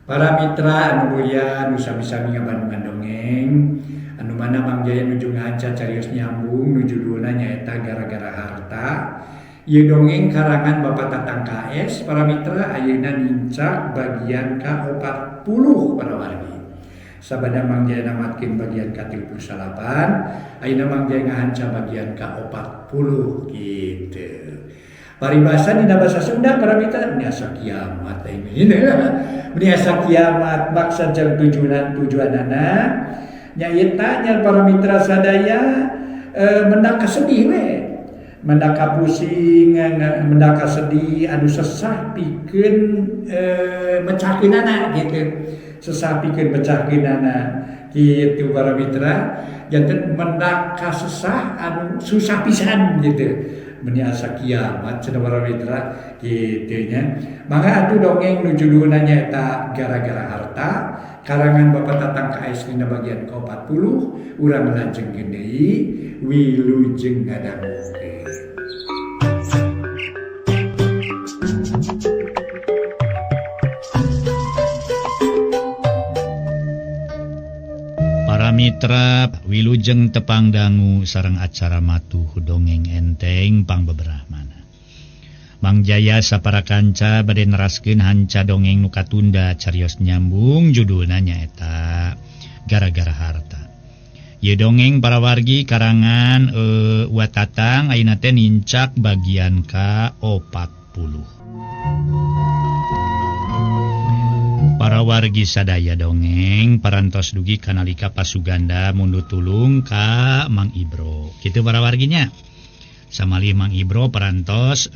Para mitra anu mulia nu sami-sami ngabandungan dongeng anu mana Mang Jaya nuju ngahanca carios nyambung nu judulna nyaeta gara-gara harta. Ieu dongeng karangan Bapak Tatang KS para mitra ayeuna nincak bagian ka-40 para wargi. Sabada Mang Jaya namatkeun bagian ka-39, ayeuna Mang Jaya ngahanca bagian ka-40 gitu. Paribasa dina basa Sunda para mitra meni asa kiamat ini. Meni asa kiamat maksad jeung tujuanana nyaeta nya para mitra sadaya mendak kasedih we. Mendak kapusing, mendak kasedih anu sesah pikeun mecahkeunana gitu. Sesah pikeun mecahkeunana kitu para mitra janten mendak kasesah anu susah pisan gitu. Meni asa kiamat cenah para mitra kitu nya. Mangga atuh dongeng nu judulna nyaeta gara-gara harta karangan Bapak Tatang KS dina bagian ka-40 urang lajengkeun deui wilujeng ngadangukeun. Para mitra wilujeng tepang dangu sareng acara matuh dongeng enteng pangbeberahmana. Mang Jaya sapara kanca bade neraskeun hanca dongeng nu katunda carios nyambung judulna nyaeta gara-gara harta. Ieu dongeng para wargi karangan Wa Tatang ayeuna teh nincak bagian ka-40. Para wargi sadaya dongeng parantos dugi kanalika Pasuganda mundut tulung ka Mang Ibro. Kitu para warginya. Samali Mang Ibro parantos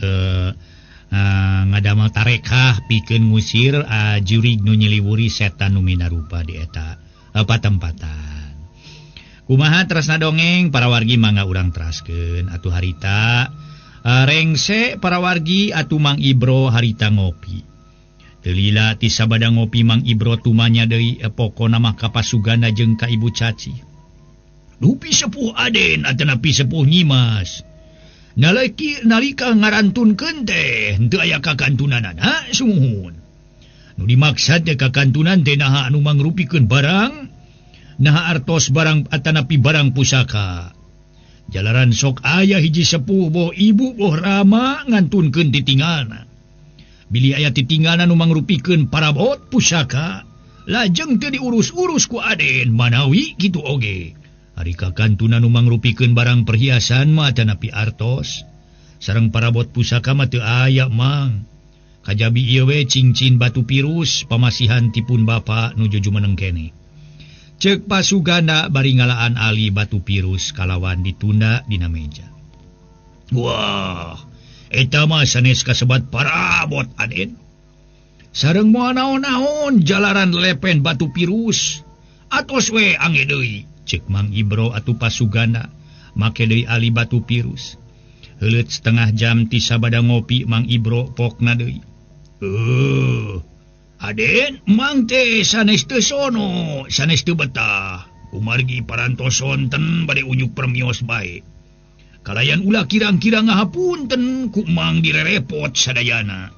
ngadamel tarekah pikeun ngusir jurig nu nyiliwuri setan nu minarupa di eta patempatan. Kumaha terasna dongeng para wargi mangga urang teraskeun atuh harita rengse para wargi atuh Mang Ibro harita ngopi. Telila ti sabada ngopi Mang Ibro tumanya deui pokona mah ka Pasuganda jeung ka Ibu Caci. Dupi sepuh Aden atanapi sepuh Nyimas. Naleki nalika ngarantunkeun teh henteu aya kakantunanana sumuhun. Nu dimaksad teh kakantunan teh naha anu mangrupikeun barang, naha artos barang atanapi barang pusaka. Jalaran sok aya hiji sepuh boh ibu boh rama ngantunkeun titingalna. Bilih aya titinggalna nu mangrupikeun parabot pusaka, lajeng teu diurus-urus ku Aden manawi kitu oge. Ari kakantunan nu mangrupikeun barang perhiasan mah atanapi artos, sareng parabot pusaka mah teu aya Mang. Kajabi ieu we cincin batu pirus pamasihan tipun bapa nu jujumeneng keneh. Ceuk Pasuganda bari ngalaan ali batu pirus kalawan ditunda dina meja. Wah, eta mah sanes kasebat parabot Aden. Sareng moal naon-naon jalaran lepen batu pirus. Atos we ange deui. Ceuk Mang Ibro atuh Pasuganda make deui ali batu pirus. Heuleut setengah jam ti sabada ngopi Mang Ibro pokna deui. Aden Mang teh sanes teu sono, sanes teu betah. Kumargi parantos sonten bade unyuk permios bae. Kalayan ulah kirang-kirang ngahapunten ku Mang direrepot sadayana.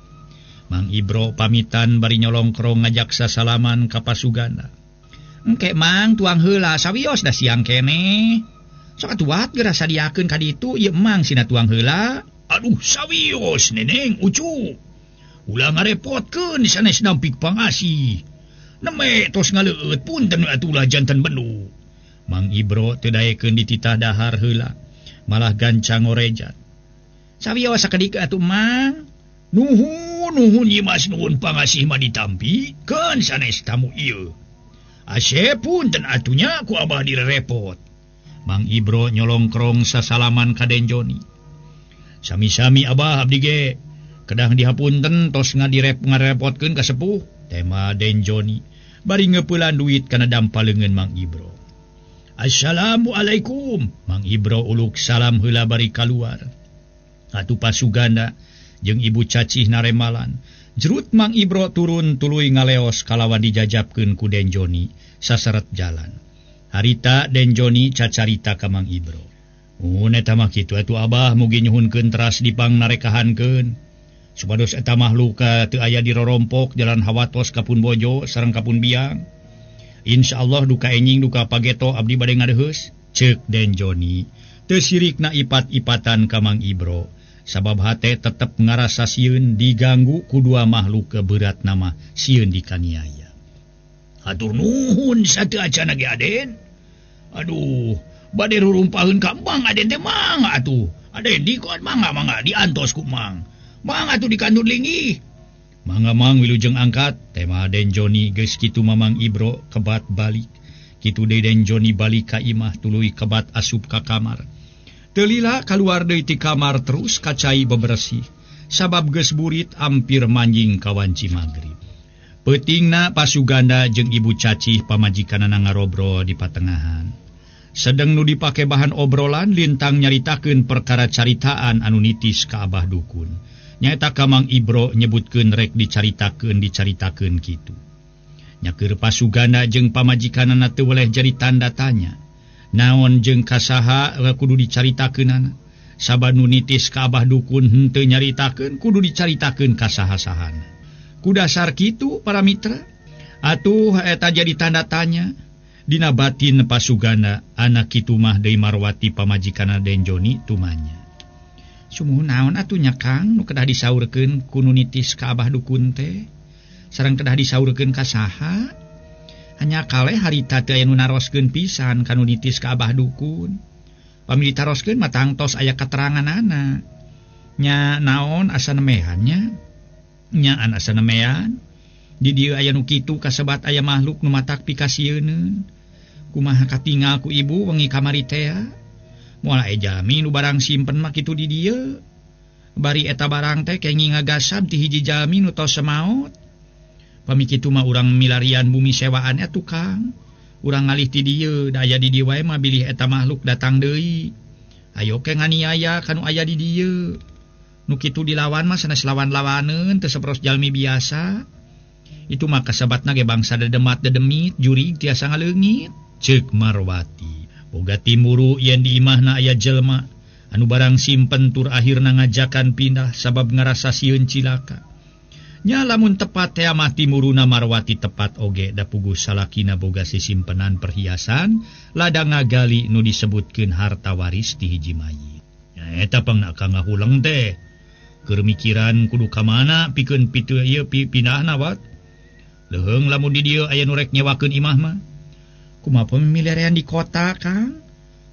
Mang Ibro pamitan bari nyolongkrong ngajak sasalaman ka Pasuganda. Engke Mang tuang heula sawios da siang keneh. Sok atuh wat geura sadiakeun ka ditu ieu Mang sina tuang heula. Aduh sawios neneng ucu. Ulah ngarepotkeun sanes nampik pangasih. Neme tos ngaleueut punten atuh ulah janten bendu. Mang Ibro teu daekeun dititah dahar heula. Malah gancang ngorejat. Sawios sakedik atuh Mang. Nuhun nuhun Nyimas nuhun pangasih mah ditampi keun sanes tamu ieu. Asep punten atunya ku abah direpot. Mang Ibro nyolongkrong sasalaman ka Den Joni. Sami-sami abah abdi ge kedah dihapunten tos ngarepotkeun ka sepuh. Tema Den Joni bari ngeupelan duit kana dampa leungeun Mang Ibro. Assalamualaikum. Mang Ibro uluk salam heula bari kaluar. Atuh Pasuganda jeung Ibu Cacih naremalan. Jerut Mang Ibro turun tuluy ngaleos kalawan dijajabkeun ku Den Joni saseret jalan. Harita Den Joni cacarita ka Mang Ibro. Mun eta mah kitu atuh abah mugi nyuhunkeun teras dipangnarekahankeun. Supados eta makhluk teu aya di rorompok jalan hawatos kapun bojo sareng kapun biang. Insyaallah duka enjing duka pageto abdi bade ngadeheus. Ceuk Den Joni. Teu sirikna ipat-ipatan ka Mang Ibro. Sabab hate tetep ngarasa sieun diganggu ku dua makhluk berat nama sieun dikaniaya. Hatur nuhun sateu acana ge Aden. Aduh, bade rurumpaheun ka Mang Aden teh mangga atuh. Aden dikon mangga mangga diantos ku Mang. Mang atuh dikandun linggih. Mangga Mang wilujeng angkat. Tema Den Joni geus kitu Mamang Ibro kebat balik. Kitu deui Den Joni balik ka imah tuluy kebat asup ka kamar. Teu lila kaluar deui ti kamar terus ka cai bebersih. Sabab geus burit ampir manjing ka wanci magrib. Peutingna Pasuganda jeung Ibu Cacih pamajikanana ngarobrol di patengahan. Sedeng nu dipake bahan obrolan lintang nyaritakeun perkara caritaan anu nitis ka Abah Dukun. Nyaeta ka Mang Ibro nyebutkeun rek dicaritakeun kitu. Nyaeur Pasuganda jeung pamajikanana teu weleh jadi tanda tanya. Naon jeung kasaha kudu dicaritakeunana. Sabab nu nitis ka Abah Dukun henteu nyaritakeun kudu dicaritakeun ka saha-sahana. Ku dasar kitu para mitra, atuh eta jadi tanda tanya. Dina batin Pasuganda anak kitu mah deui Marwati pamajikanna Den Joni tumanya. Sumuhun naon atuh nya Kang nu kedah disaurkeun ku nu nitis ka Abah Dukun teh? Sareng kedah disaurkeun ka saha? Hanya kaleh harita teu aya nu naroskeun pisan ka nu nitis ka Abah Dukun. Pami ditaroskeun mah tangtos aya kateranganana. Nya naon asa nemehan nya? Nyaan asa nemean. Di dieu aya nu kitu kasebat aya makhluk nu matak pikasieuneun. Kumaha katingal ku ibu wengi kamari teh? Moal aya jalmi nu barang simpen mah kitu di dieu. Bari eta barang teh kenging ngagasab ti hiji jalmi nu tos semaot. Pami kitu mah urang milarian bumi sewaan atuh Kang. Urang ngalih ti dieu, da aya di dieu wae mah bilih eta makhluk datang deui. Ayo ke nganiaya kanu aya di dieu. Nu kitu dilawan mah sanes lawan-lawaneun teu saperos jalmi biasa. Itu mah kasebatna ge bangsa dedemat dedemit jurig tiasa ngaleungit. Ceuk Marwati. Boga timuru yen di imahna aya jelema anu barang simpen tur akhirna ngajakan pindah sabab ngarasa sieun cilaka. Nya lamun tepat teh mah timuruna Marwati tepat oge da puguh salakina boga sisimpenan perhiasan ladang ngagali nu disebutkeun harta waris ti hiji mayit. Nya eta pangna ka ngahuleng teh. Keur mikiran kudu ka mana pikeun pitu ieu pindahna wat. Leuheung lamun di dieu aya nu rek nyewakeun imah mah. Kumaha pemilihan di kota Kang?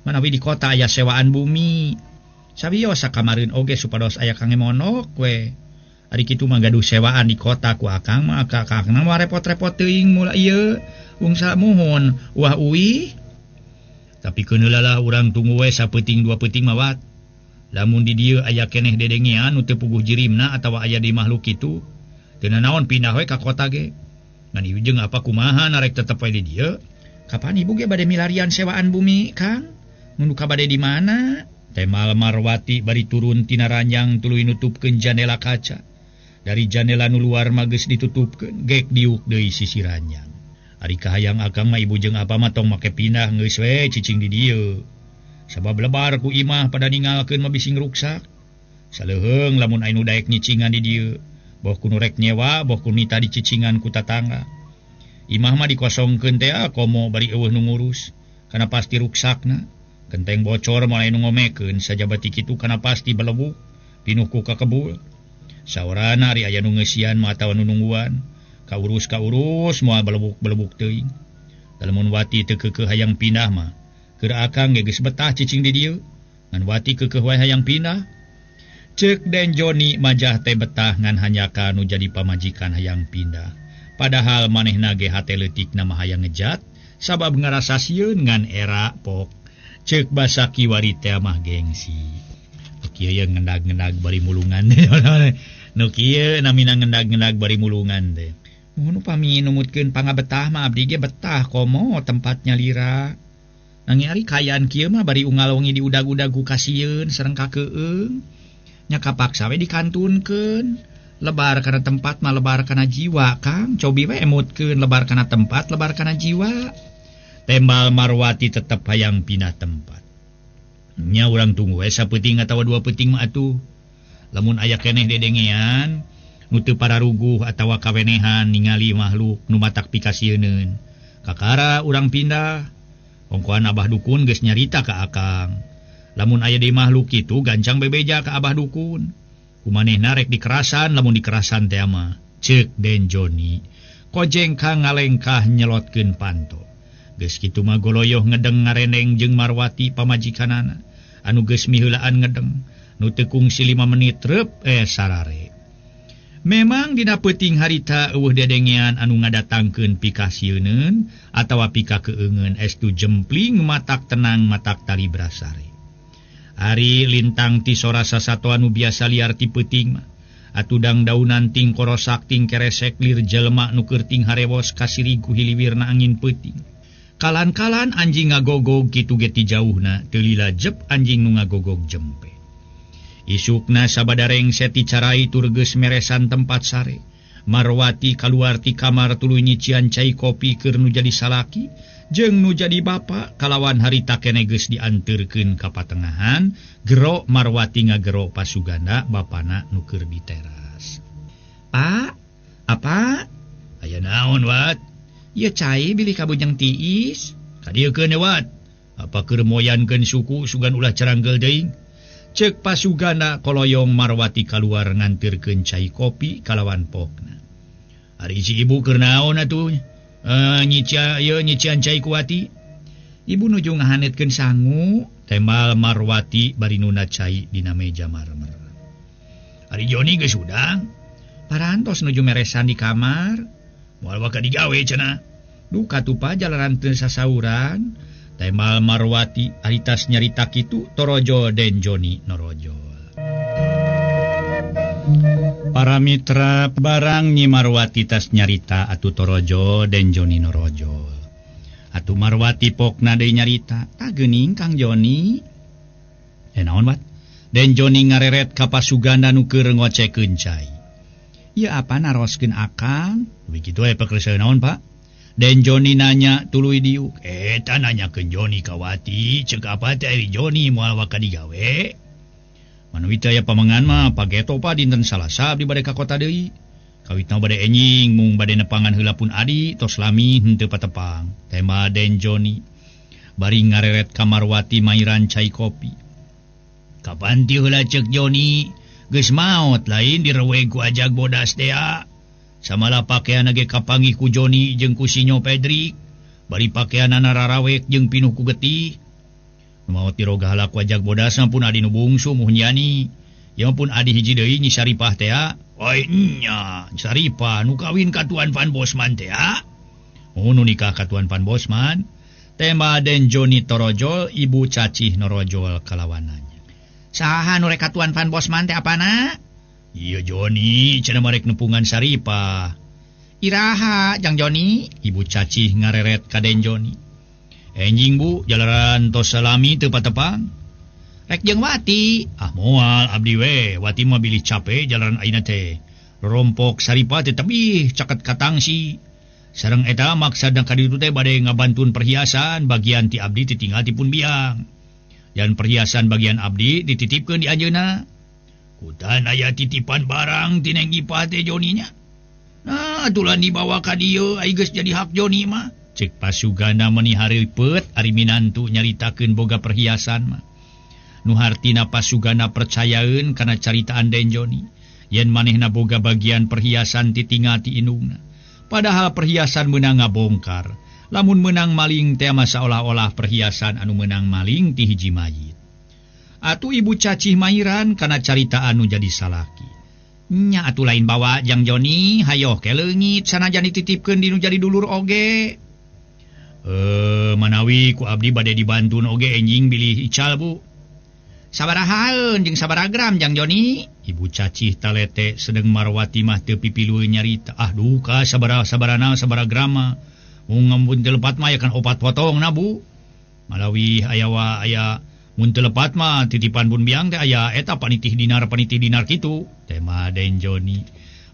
Manawi di kota aya sewaan bumi. Sawios sakamareun oge supados aya kangge monok we. Ari kitu mah gaduh sewaan di kota ku akang mah kakakna mah repot-repot teuing mula ieu. Ungsa muhun wah uih. Tapi keun heula lah urang tunggu we sapeuting dua peuting mah wat. Lamun di dieu aya keneh dedengean nu teu puguh jirimna atawa aya di makhluk kitu, teu nanaon pindah we ka kota ge. Ngan ieu jeung apa kumaha narek tetep we di dieu. Kapan ibu ge bade milarian sewaan bumi, Kang? Mun duka bade di mana? Temal Marwati bari turun tina ranjang tuluy nutupkeun jandela kaca. Dari jandela nu luar mah geus ditutupkeun, gek diuk deui sisi ranjang. Ari kahayang akang mah ibu jeung apa mah tong make pindah geus we cicing di dieu. Sabab lebar ku imah pada ninggalkeun mah bising ruksak. Saleuheung lamun aya nu daek nyicingan di dieu, boh ku nu rek nyewa, boh ku nita dicicingan ku tatangga. Imah mah dikosongkeun teh komo bari eueuh nu ngurus, kana pasti ruksakna. Kenteng bocor moal aya nu ngomekeun sajabati kitu kana pasti belebuk pinuh ku kakebul. Saorana ari aya nu ngeusian mah atawa nu nungguan, kaurus-kaurus moal belebuk-belebuk teuing. Lamun Wati teu keukeuh hayang pindah mah, keur akang ge geus betah cicing di dieu. Ngan Wati keukeuh wae hayang pindah. Ceuk Den Joni majah teh betah ngan hanyaka nu jadi pamajikan hayang pindah. Padahal manehna ge hate leutikna mah hayang ngejat sabab ngarasa sieun ngan era pok. Ceuk basa kiwari teh mah gengsi. Nu kieu ye ngendag-ngendag bari mulungan. Nu kieu namina ngendag-ngendag bari mulungan teh. Mun upami numutkeun pangabetah mah abdi ge betah komo tempatnya lira. Nanging ari kaayaan kieu mah bari unggal wengi diudag-udag ku kasieun sareng kakeueung. Nya kapaksa we dikantunkeun. Lebar kana tempat mah lebar kana jiwa Kang. Cobi we emutkeun lebar kana tempat lebar kana jiwa. Tembal Marwati tetep hayang pindah tempat. Nya urang tunggu we sapeuting atawa dua peuting mah atuh. Lamun aya keneh dedengean nu teu pararuguh atawa kawenehan ningali makhluk nu matak pikasieuneun. Kakara urang pindah. Ongkoan Abah Dukun geus nyarita ka Akang. Lamun aya deui makhluk kitu gancang bebeja ka Abah Dukun. Kumanehna rek dikerasan lamun dikerasan teh mah. Ceuk Den Joni. Kojengka ngalengkah nyelotkeun panto. Geus kitu mah goloyoh ngedeng ngareneng jeung Marwati pamajikanana. Anu geus miheulaan ngedeng. Nu teu kungsi 5 menit reup sarare. Memang dina peuting harita eueuh dedengean anu ngadatangkeun pikasieuneun atawa pikakeungeun estu jempling matak tenang matak tali brasare. Ari lintang ti sora sasatoan nu biasa liar ti peuting mah atudang daunan ting korosak ting keresek lir jelema nu keur ting harewos kasiri ku hiliwirna angin peuting. Kalan-kalan anjing ngagogog kitu ge ti jauhna teu lila jep anjing nu ngagogog jempe. Isukna sabadareng seti carai tur geus meresan tempat sare. Marwati kaluar ti kamar tuluy nyician cai kopi keur nu jadi salaki jeung nu jadi bapa kalawan harita keneh geus dianteurkeun ka patengahan. Gero Marwati ngagero pasuganda bapana nu keur di teras. Pak, apa? Aya naon, Wat? Ieu cai bilih kabujeng tiis. Kadieukeun Wat. Apa keur moyankeun suku sugan ulah caranggel deui? Cek pasugana koloyong Marwati kaluar ngantirkeun cai kopi kalawan pokna. Ari si ibu keur naon atuh? Nyician cai kuwati. Ibu nuju ngahanetkeun sangu, tembal Marwati bari nuna cai dina meja marmer. Ari Joni geus hudang. Parantos nuju meresan di kamar. Moal waka digawe cenah. Duka tupa jalaran teu sasauran. Temal Marwati aritas nyarita kitu torojo Den Joni norojol. Para mitra barang Nyi Marwati tas nyarita atuh torojo Den Joni norojol. Atuh Marwati pokna deui nyarita, "Tah geuning Kang Joni." Naon Wat? Den Joni ngareret ka pasuganda nu keur ngocekeun cai. "Ieu apa naroskeun Akang?" "Begitu we pakeuseuh naon, Pak?" Den Joni nanya tuluy diuk. Eta nanyakeun Joni ka Wati, ceuk apa teh ari Joni moal waka digawe. Manuwi teh aya pamengan mah pageto pa dinten Salasa abdi bade ka kota deui. Kawitna bade enjing mung bade nepangan heula pun adi tos lami henteu patepang. Tema Den Joni bari ngareret ka Marwati mairan cai kopi. Kapan ti heula ceuk Joni geus maot lain direweg ku ajag bodas tea. Samala pakean ge kapanggih ku Joni jeung ku Sinyo Pedrik. Bari pakeanana rarawek jeung pinuh ku getih. Nu maot diroga halak ku ajag bodasna pun adi nu bungsu muhun Yani. Ieu pun adi hiji deui Nyi Saripah tea. Oi nya, Saripah nu kawin ka Tuan Van Bosman tea. Oh nu nikah ka Tuan Van Bosman. Tema Den Joni torojol, ibu cacih norojol kalawananya. Saha nu rek ka Tuan Van Bosman teh apana? Iya Joni, cenah marek nepungan Saripah. Iraha Jang Joni, ibu cacih ngareret ka Den Joni. Enjing Bu, jalaran tos salami teu patepang. Rek jeung Wati. Ah moal abdi we, Wati mah bilih cape jalaran ayeuna teh. Rompok Saripah teh tebih caket katangsi. Sareng eta maksad ka ditu teh bade ngabantun perhiasan bagian ti abdi titinggal ti pun biang. Dan perhiasan bagian abdi dititipkeun di anjeunna. Kutan aya titipan barang ti Neng Ipah teh Joninya. Nah, atulan dibawa ka dieu ai geus jadi hak Joni mah. Cek pasugana meuni hareupeut ari minantu nyaritakeun boga perhiasan mah. Nu hartina pasugana percayaeun kana caritaan Den Joni. Yen manehna boga bagian perhiasan titingal ti indungna. Padahal perhiasan meunang ngabongkar. Lamun meunang maling teh mah saolah-olah perhiasan anu meunang maling ti hiji mayit. Atuh ibu cacih mairan kana carita anu jadi salaki. Nya atuh lain bawa Jang Joni, hayoh ke leungit sanajan dititipkeun di nu jadi dulur oge. Manawi ku abdi bade dibantun oge enjing bilih ical Bu. Sabarahaeun jeung sabaraha gram Jang Joni? Ibu cacih talete sedeng Marwati mah teu pipilueun nyarita. Ah duka sabaraha sabarana sabaraha gram mah. Mung ngampun teu lepat mah aya kan opat potong na Bu. Malawi aya wa aya mun teu lepat mah titipan pun biang teh aya eta panitih dinar kitu. Tema Den Joni.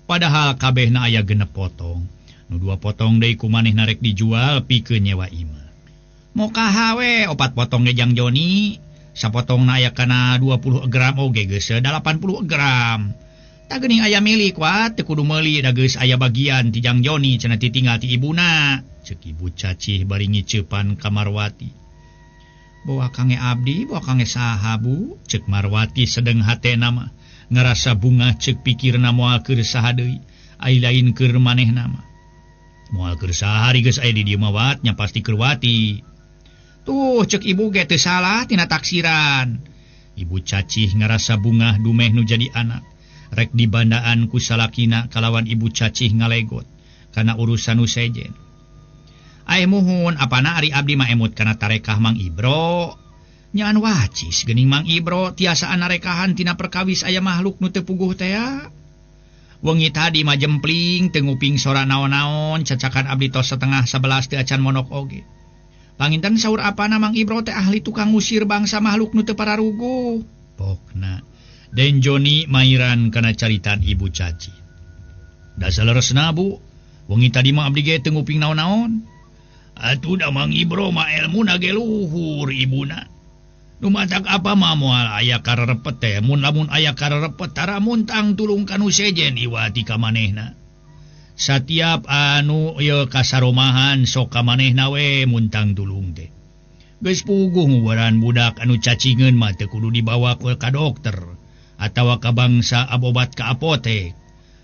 Padahal kabehna aya 6 potong. Nu 2 potong deui ku manehna rek dijual pikeun nyewa imah. Mokaha we 4 potong ge Jang Joni. Sapotongna aya kana 20 gram oge geus 80 gram. Tah geuning aya milik wat teu kudu meuli da geus aya bagian ti Jang Joni cenah titinggal ti ibuna. Ceuk Ibu Cacih bari ngiceupan ka Marwati. Bawa kange abdi, bawa kange saha bu? Ceuk Marwati sedeng hatena mah ngarasa bungah ceuk pikirna moal keur saha deui, ai lain keur manehna mah. Moal keur saha ari geus aya di dieu mah wat nya pasti keur Wati. Tuh ceuk ibu ge teu salah tina taksiran. Ibu Cacih ngarasa bungah dumeh nu jadi anak. Rek dibandaan ku salakina kalawan Ibu Cacih ngalegot kana urusan nu sejen. Ae muhun apana ari abdi mah emut kana tarekah Mang Ibro. Nyaan wacis geuning Mang Ibro tiasaan narekahan tina perkawis aya makhluk nu teu puguh tea. Wengi tadi mah jempling teu nguping sora naon-naon cacakan abdi tos 10:30 teu acan monok oge. Panginten saur apana Mang Ibro teh ahli tukang ngusir bangsa makhluk nu teu pararuguh. Pokna Den Joni mairan kana caritaan Ibu Caci. Dasar leresna bu, wengi tadi mah abdi ge teu nguping naon-naon. Atuh da Mang Ibro mah elmuna ge luhur ibuna. Nu matak apa mah moal aya karerepet teh, mun lamun aya karerepet tara muntang tulung kanu sejen iwati ka manehna. Satiap anu ieu kasaromahan sok ka manehna we muntang tulung teh. Geus puguh ngubaran budak anu cacingeun mah teu kudu dibawa ka dokter atawa ka bangsa abobat ka apotek.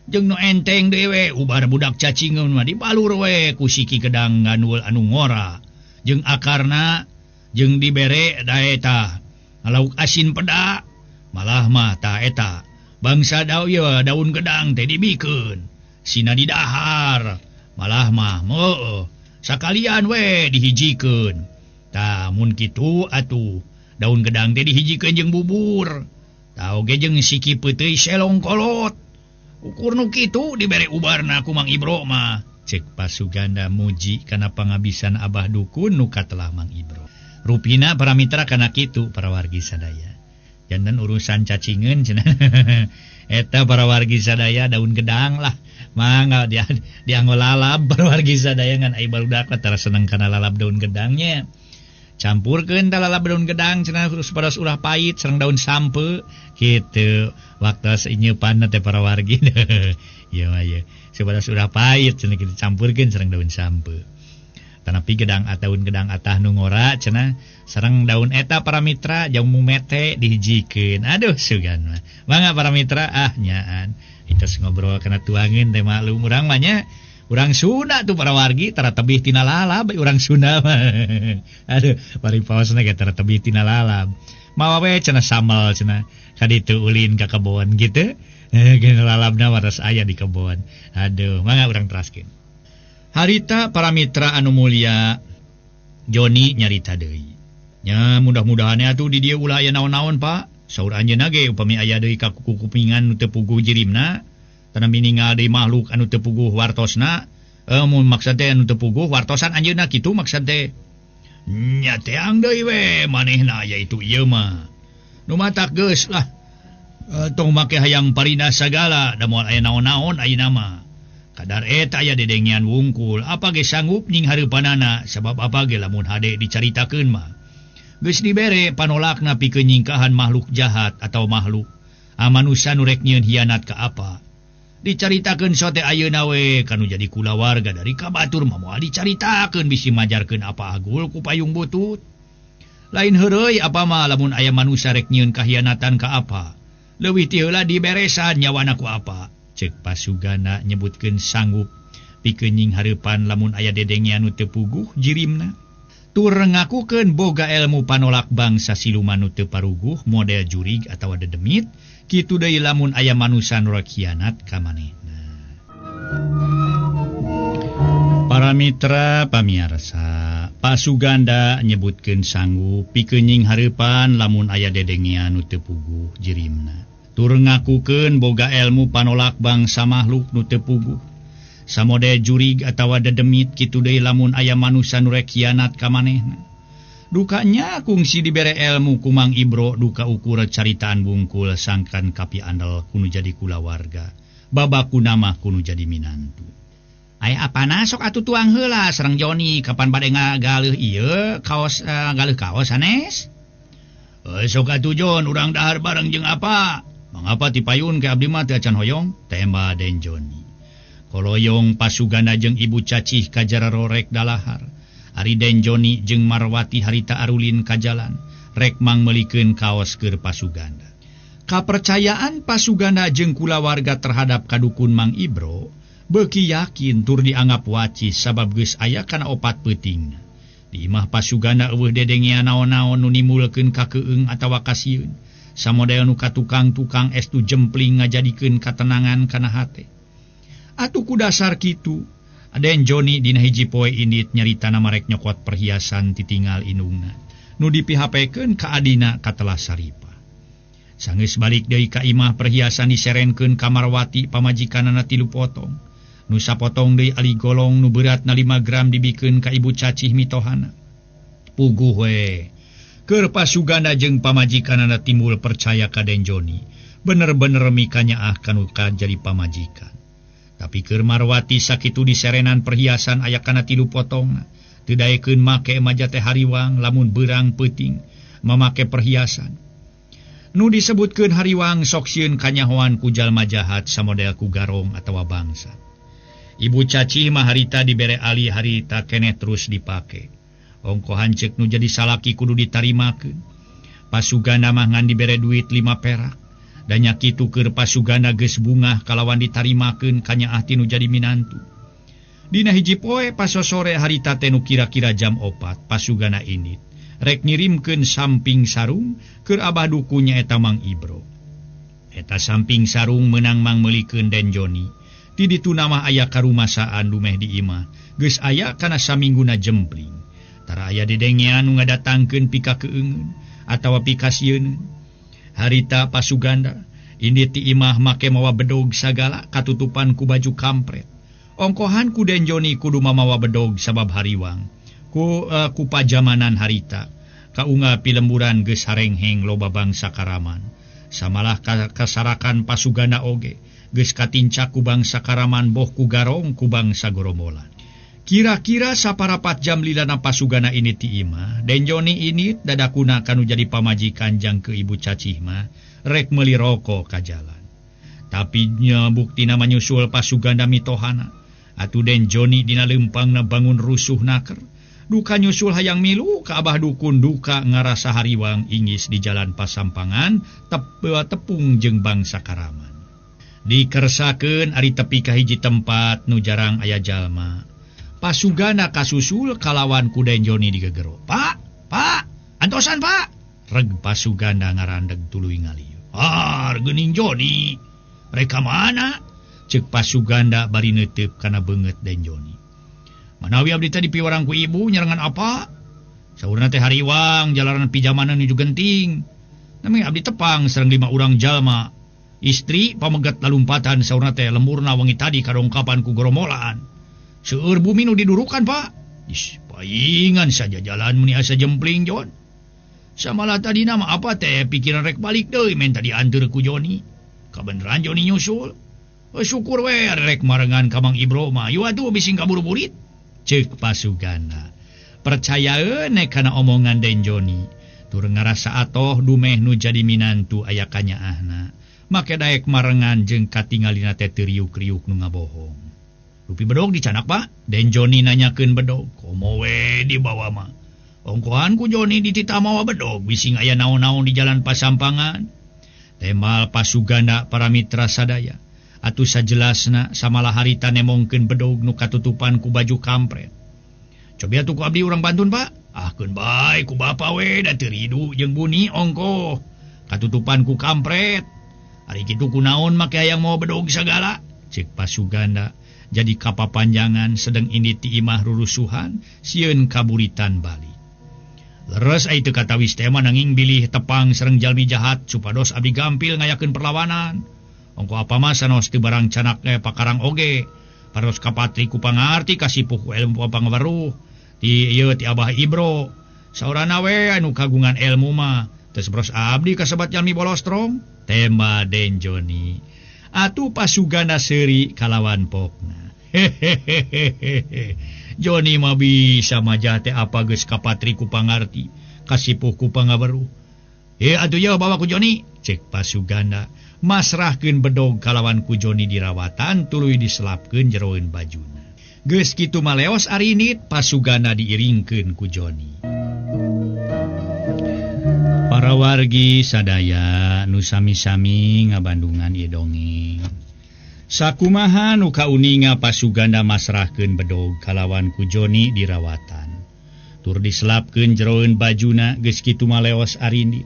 Jeung nu enteng deui we ubar budak cacingeun mah dibalur we ku siki gedang ganul anu ngora jeung akarna jeung dibere daeta lauk asin peda malah mah ta eta bangsa daun gedang teh dibikeun sina didahar malah mah heueuh sakalian we dihijikeun. Tah mun kitu atuh daun gedang teh dihijikeun jeung bubur tah oge jeung siki peuteuy selong kolot. Ukur nu kitu dibere ubarna ku Mang Ibro mah. Cek Pasuganda muji kana pangabisan Abah Dukun nu katelah Mang Ibro. Rupina para mitra kana kitu para wargi sadaya. Janten urusan cacingeun cenah. Eta para wargi sadaya daun gedang lah. Mangga dianggo lalab para wargi sadaya ngan ai barudak tara seneng kana lalab daun gedangnya. Campurkeun tah lalab daun gedang cenah supados ulah pahit sareng daun sampe kitu. Waktu inyeupanna teh para wargi. Ieu mah ieu supados ulah pahit cenah kitu campurkeun sareng daun sampe. Tanapi gedang ataun gedang atah nu ngora cenah sareng daun eta para mitra jamu mete dihijikeun. Aduh sugan mah. Mangga para mitra ah nyaan. Itos ngobrol kana tuangeun teh maklum urang mah nya. Urang Sunda tuh para wargi tara tebih tina lalab urang Sunda mah. Aduh paling paosna ge tara tebih tina lalab. Mawa we cenah sambal cenah kaditu ulin ka kebon gitu. Geus lalabna waras aya di kebon. Aduh mangga urang teraskeun. Harita para mitra anu mulia Joni nyarita deui. Nya mudah-mudahan atuh di dieu ulah aya naon-naon Pak. Saur anjeunna ge upami aya deui ka kukupingan nu teu puguh jirimna, tanah miningal deui makhluk anu teu puguh wartosna, mun maksud teh anu teu puguh wartosan anjeunna kitu maksud teh. Nya teang deui we manehna aya itu ieu mah. Nu matak geus lah. Tong make hayang parina sagala da moal aya naon-naon ayeuna mah. Kadar eta aya dedengean wungkul, apa ge sanggup nying hareupanana sabab apa ge lamun hade dicaritakeun mah. Geus dibere panolakna pikeun nyingkahan makhluk jahat atau makhluk manusa nu rek nyieun hianat ka apa. Dicaritakeun sote ayeuna we kanu jadi kulawarga dari ka batur mah moal dicaritakeun bisi majarkeun apa agul ku payung butut. Lain heureuy apa mah lamun aya manusa rek nyieun kahianatan ka apa. Leuwih ti heula diberesan nyawana ku apa. Cek Pasugana nyebutkeun sanggup pikeun nying hareupan lamun aya dedengean nu teu puguh jirimna. Tur ngakukeun boga ilmu panolak bangsa siluman nu teu paruguh model jurig atawa dedemit kitu deui lamun aya manusa nu rek hianat ka manehna. Para mitra pamiarsa, Pasuganda nyebutkeun sanggup pikeun nying hareupan lamun aya dedengean nu teu puguh jirimna. Tur ngakukeun boga ilmu panolak bangsa makhluk nu teu puguh samode jurig atawa dedemit kitu deui lamun aya manusa nu rek hianat ka manehna. Dukanya kungsi dibere ilmu ku Mang Ibro duka ukur caritaan bungkul sangkan kapi andel kunu jadi kulawarga babakuna mah kunu jadi minantu. Aya apana sok atuh tuang heula sareng Joni kapan bade ngagaleuh ieu kaos galeuh kaos sanes. Sok atuh Jon urang dahar bareng jeung apa? Mangapa tipayun ke abdi mah teu acan hoyong? Tema Den Joni. Koloyong Pasuganda jeung Ibu Cacih ka jararorek dalahar. Ari Den Joni jeung Marwati harita arulin ka jalan rek mangmeulikeun kaos keur Pasuganda. Kapercayaan Pasuganda jeung kulawarga terhadap kadukun Mang Ibro beuki yakin tur dianggap wacis sabab geus aya kana opat peutingna. Di imah Pasuganda eueuh dedengean naon-naon nu nimbulkeun kakeung atawa kasieun. Samodel nu ka tukang-tukang estu jempling ngajadikeun katenangan kana hate. Atuh ku dasar kitu, Den Joni dina hiji poe indit nyaritana marek nyokot perhiasan titinggal indungna nu dipihapekeun ka adina katelah Saripah. Sanggeus balik deui ka imah perhiasan diserenkeun ka Marwati pamajikanana 3 potong. Nu sapotong deui ali golong nu beratna 5 gram dibikeun ka Ibu Cacih mitohana. Puguh we. Keur Pasuganda jeung pamajikanana timbul percaya ka Den Joni. Bener-bener mikanyaah kanu jadi pamajikan. Tapi keur Marwati sakitu diserenan perhiasan aya kana 3 potongna. Teu daekeun make maja teh hariwang lamun beurang peuting mamake perhiasan. Nu disebutkeun hariwang sok sieun kanyahoan ku jalma jahat samodel ku garong atawa bangsa. Ibu Cacih mah harita dibere ali harita keneh terus dipake. Ongko hanceuk nu jadi salaki kudu ditarimakeun. Pasuganda mah ngan dibere duit 5 perak. Da nya kitu keur Pasuganda geus bungah kalawan ditarimakeun kanyaah ti nu jadi minantu. Dina hiji poe pasosore harita teh nu kira-kira jam 4 Pasuganda indit rek ngirimkeun samping sarung keur abah duku nyaeta Mang Ibro. Eta samping sarung meunang mangmeulikeun Den Joni. Ti ditu mah aya karumasaan dumeh di imah geus aya kana samingguna jempling. Tara aya dedengean nu ngadatangkeun pikakeungeun atawa pikasieun. Harita Pasuganda indit ti imah make mawa bedog sagala katutupan ku baju kampret. Ongkohan ku Den Joni kudu mamawa bedog sabab hariwang ku pajamanan harita kaunga pilemburan geus harengheng loba bangsa karaman. Samalah kasarakan Pasuganda oge geus katincak ku bangsa karaman boh ku garong ku bangsa gorombolan. Kira-kira saparapat jam lilana Pasuganda ini ti imah, Den Joni ini dadakuna kanu jadi pamajikan jang ke Ibu Cacih mah rek meuli rokok ka jalan. Tapi nya buktina manyusul Pasuganda mitohana. Atuh Den Joni dina leumpangna bangun rusuh naker. Duka nyusul hayang milu ka abah dukun duka ngarasa hariwang ingis di jalan pasampangan tepung jeung bangsa karaman. Dikersakeun ari tepi ka hiji tempat nu jarang aya jalma. Pasuganda kasusul kalawan ku Den Joni digegero. Pak, Pak, antosan Pak. Reg Pasuganda ngarandeg tuluy ngalieu. Ah, geuning Joni. Rek ka mana? Ceuk Pasuganda bari neuteup kana beungeut Den Joni. Manawi abdi teh dipiwarang ku ibu nyarengan apa? Saurna teh hariwang jalanan pijamanan nuju genting. Nami abdi tepang sareng 5 urang jalma. Istri pamegat lalumpatan saurna teh lemburna wengi tadi kadongkapan ku goromolan. Seueur bumi nu didurukan, Pak. Ih, paingan saja jalan meni asa jempling, Jon. Samalah tadi nama apa teh pikiran rek balik deui men tadi anteur ku Joni. Kabeneran Joni nyusul. Syukur we rek marengan ka Mang Ibro mah. Yu atuh bising kaburu-burit. Ceuk Pasuganda. Percayaeun kana omongan Den Joni. Tur ngarasa atoh dumeh nu jadi minantu aya kanyaahna. Make daek marengan jeung katingalina teh teu riuk-riuk nu ngabohong. Rupi bedog dicanak, Pak? Den Joni nanyakeun bedog. Komo we dibawa mah. Ongkohan ku Joni dititah mawa bedog bising aya naon-naon di jalan pasampangan. Temal Pasuganda para mitra sadaya. Atuh sajelasna samalah harita nemongkeun bedog nu katutupan ku baju kampret. Cobi atuh ku abdi urang bantun, Pak. Ah keun bae ku bapa we da teu ridu jeung buni ongkoh. Katutupan ku kampret. Ari kitu kunaon make hayang mawa bedog sagala? Ceuk Pasuganda. Jadi kapapanjangan sedang ini ti imah rurusuhan sieun kaburitan bali. Leres ai teu katawis teh mah nanging bilih tepang sareng jalmi jahat supados abdi gampil ngayakeun perlawanan. Ongko apa mah sanos teu barang canak pakarang oge. Paros kapatri ku pangarti kasipuh ku ilmu pangaweruh. Ti ieu ti Abah Ibro. Saurana we anu kagungan ilmu mah. Teu bros abdi kasebat jalmi bolostrong. Tema Den Joni. Atuh Pasuganda seuri kalawan pokna. Hehehehe. Joni mah bisa majah teh apa geus kapatri ku pangarti, kasipuh ku pangaweruh. Atuh yeuh bawa ku Joni cek Pasuganda masrahkeun bedog kalawan ku Joni dirawatan tuluy diselapkeun jeroeun bajuna. Geus kitu maleos arinit Pasuganda diiringkeun ku Joni. Para wargi sadaya nu sami-sami ngabandungan ieu dongeng. Sakumaha nu kauninga Pasuganda masrahkeun bedog kalawan ku Joni dirawatan. Tur diselapkeun jeroeun bajuna geus kitu maleos arindit.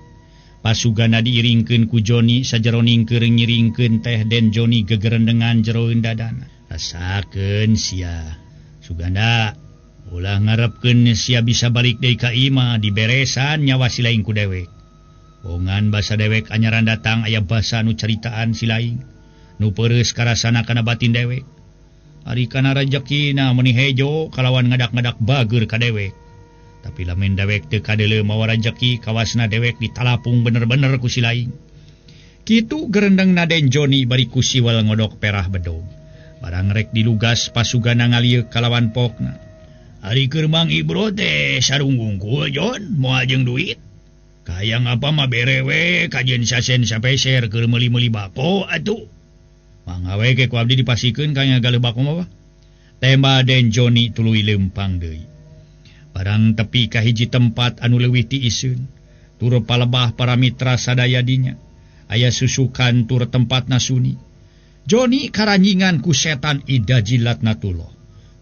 Pasuganda diiringkeun ku Joni sajeroning keur ngiringkeun teh Den Joni gegerendengan jeroeun dadana. Rasakeun sia. Suganda ulah ngarepkeun sia bisa balik deui ka imah diberesan nyawa si laing ku dewek. Bongan basa dewek anyaran datang aya basa nu caritaan si laing. Nu peureus karasana kana batin dewek. Ari kana rejekina meuni hejo kalawan ngadak-ngadak bager ka dewek. Tapi lamun dewek teu kadeuleu mawa rejeki kawasna dewek ditalapung bener-bener ku si laing. Kitu gerendengna Den Joni bari ku siwal ngodok perah bedog. Barang rek dilugas Pasuganda ngalieuk kalawan pokna. Ari keur Mang Ibro teh sarung wungkul Jon moal jeung duit. Kayang apa mah bere we kajeun sasen sapeser keur meuli-meuli bako atuh. Mangga we ke ku abdi dipasikeun ka ngagaleuh bako mah. Temba Den Joni tuluy leumpang deui. Barang tepi ka hiji tempat anu leuwih tiiseun. Tur palebah para mitra sadaya dinya. Aya susukan tur tempatna suni. Joni karanjingan ku setan Ida Jilat Natullah.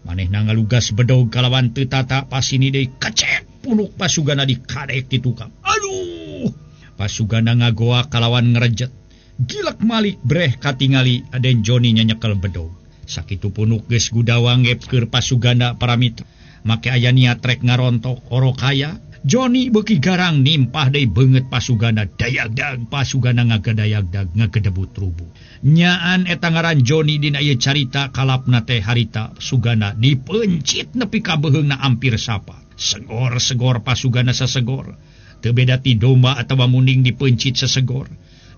Manehna ngalugas bedog kalawan teu tata pasini deui kecek punuk Pasuganda dikadek ti tukang. Aduh! Pasuganda ngagoa kalawan ngrejet. Gilek malik breh katingali Aden Joni nyanyekel bedog. Sakitu punuk geus gudawang ngepkeur Pasuganda para mitra. Make aya niat rek ngarontok oro kaya. Joni beuki garang nimpah deui beungeut Pasuganda dayagdag Pasuganda ngagadayagdag ngagedebut rubuh. Nyaan eta ngaran Joni dina ieu carita kalapna teh harita Suganda dipencit nepi ka beuheungna ampir sapa. Segor-segor Pasuganda sasegor. Teu beda ti domba atawa munding dipencit sasegor.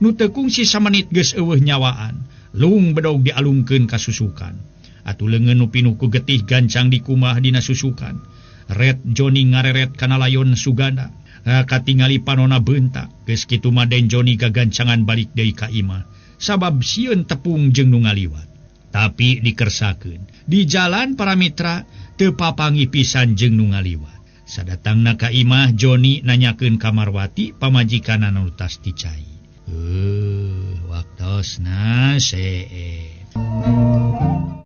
Nu teu kungsi samenit geus eueuh nyawaan. Lung bedog dialungkeun ka susukan. Atuh leungeun nu pinuh ku getih gancang dikumah dina susukan. Red Joni ngareret kana layon Suganda. Katingali panona beunta. Geus kitu mah Den Joni gagancangan balik deui ka imah. Sabab sieun tepung jeung nu ngaliwat. Tapi dikersakeun. Di jalan para mitra teu papangi pisan jeung nu ngaliwat. Sadatangna ka imah Joni nanyakeun ka Marwati pamajikanna nu tas dicai. Waktosna see.